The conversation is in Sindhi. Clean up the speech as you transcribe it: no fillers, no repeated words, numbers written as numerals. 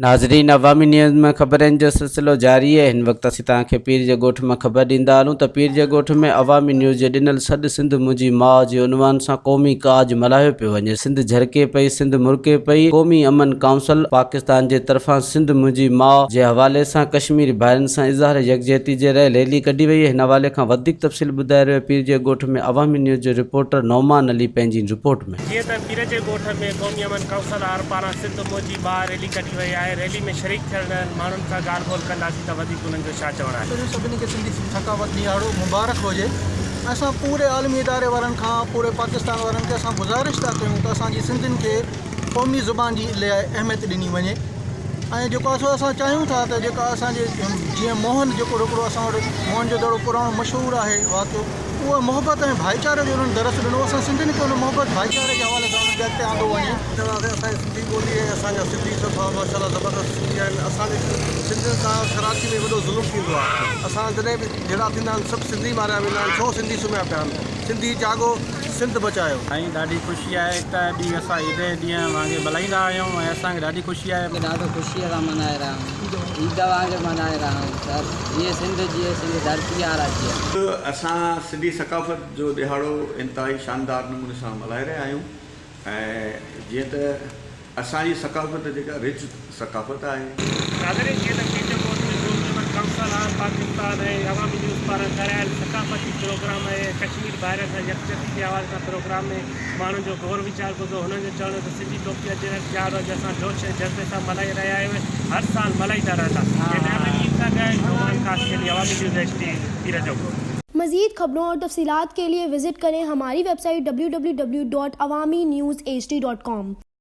ناظرين عوامي نيوز ۾ خبرن جو سلسلو جاري آهي هن وقت اسين توهان کي پير جي ڳوٺ مان خبر ڏيندا هلون ته پير جي ڳوٺ ۾ عوامي نيوز جي ڏنل سڏ سنڌ منهنجي ماء جي عنوان سان قومي ڪاڄ ملهايو پيو وڃي سنڌ جهرڪي پئي سنڌ مرڪي پئي قومي امن ڪائونسل پاڪستان جي طرفان سنڌ منهنجي ماء جي حوالي سان ڪشميري ڀائرن سان اظهار يڪجهتي جي ري ريلي ڪڍي وئي هن حوالي کان وڌيڪ تفصيل ٻڌائي رهيو آهي پير جي ڳوٺ ۾ عوامي نيوز جو رپورٽر نعمان علي پنهنجي رپورٽ ۾. جيئن ته پير جي ڳوٺ ۾ قومي امن ڪائونسل آر پاران سنڌ منهنجي ماء ريلي ڪڍي وئي آهي، ريلي ۾ شريڪ ٿيندڙن ماڻهن سان ڳالهه ٻولهه ڪنداسين ته وڌيڪ انهن جو ڇا چوڻ آهي. پهريون سڀني کي سنڌي ثقافت ڏيهاڙو مبارڪ هجي ۽ اسان پوري عالمي اداري وارن کان پوري پاڪستان وارن کي اسان گذارش ٿا ڪيون ته اسان جي سنڌين کي قومي زبان جي لاء اهميت ڏني وڃي ۽ جيڪو آهي سو اسان چاهيون ٿا ته جيڪا اسان جي جيئن موهن جيڪو هڪڙو اسان وٽ موهن جو دڙو پراڻو مشهور آهي واقعو اهو محبت ۽ ڀائيچاري جو انهن درس ڏنو اسان سنڌين کي ان محبت ڀائيچاري جي حوالي سان انهن کي اڳتي آندو وڃي. اسان جي سنڌي ٻولي ۽ اسان جا سنڌي سڀ ماشاء الله زبردست سنڌي آهن اسان جي سنڌين سان ڪراچي ۾ وڏو ظلم ٿيندو آهي اسان جڏهن به جهيڙا ٿيندا آهن سڀ سنڌي ماريا ويندا آهن ڇو سنڌي سمهيا پيا آهن سنڌي جاڳو سنڌ بچايو. سائين ڏاڍي خوشي آهي هڪ ته ڏينهن اسان عيد جي ڏينهن وانگي ملهائيندا آهيون ۽ اسان کي ڏاڍي خوشي آهي. ڏاڍو خوشيء سان ملهائي رهيا آهيون عيد وانگي ملهائي رهيا آهيون سر جيئي سنڌ جيئي سنڌ ڌرتي وارا جيئن. اسان سنڌي ثقافت جو ڏهاڙو انتهائي شاندار نموني سان ملهائي رهيا آهيون ۽ جيئن ته اسان جي ثقافت جيڪا رچ ثقافت آهي. ناظرين جيئن ته ڪيچ ڳوٺ ۾ قومي امن council of Pakistan ۽ Awami news پاران ڪرايل ثقافتي پروگرام ۽ ڪشمير ڀائرن سان يڪجهتي جي حوالي سان پروگرام ۾ ماڻهن جو غور ويچار ٻڌو هنن جو چوڻ هو ته سنڌي ٽوپي اجرڪ ڏهاڙو اڄ اسان جوش ۽ جذبي سان ملهائي رهيا آهيون ۽ هر سال ملهائيندا رهنداسين جنهن ۾ احمد عيد سان گڏ نعمان خاصخيلي عوامي نيوز ايڇ ڊي پير جو ڳوٺ. مزيد خبرون اور تفصيلات کے لئے وزٽ کریں ہماری ویب سائٹ www.awamiNewsHD.com.